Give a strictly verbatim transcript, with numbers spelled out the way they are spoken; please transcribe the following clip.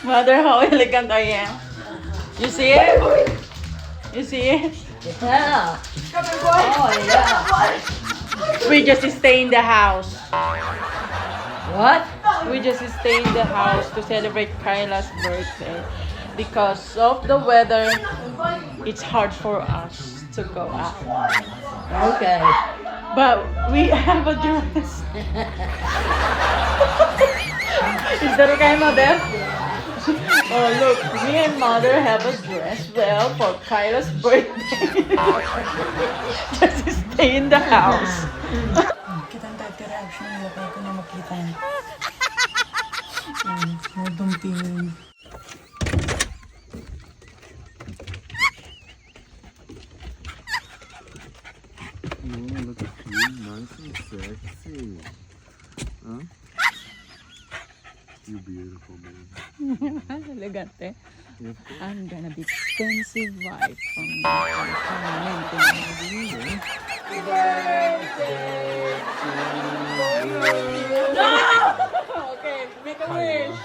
Mother, how elegant are you? You see it? You see it? Yeah. Oh, yeah. We just stay in the house. What? We just stay in the house to celebrate Kyla's birthday. Because of the weather, it's hard for us to go out. Okay. But we have a dress. Is that okay, Mother? Oh, look, me and Mother have a dress, well, for Kyla's birthday. Just stay in the house. Kita tayo reaction ng lakay ko na makita. Hmm, may dumping. Oh, look at you, nice and sexy. Huh? You beautiful, baby. Elegante. You have I'm gonna be expensive wife from the Okay, make a wish.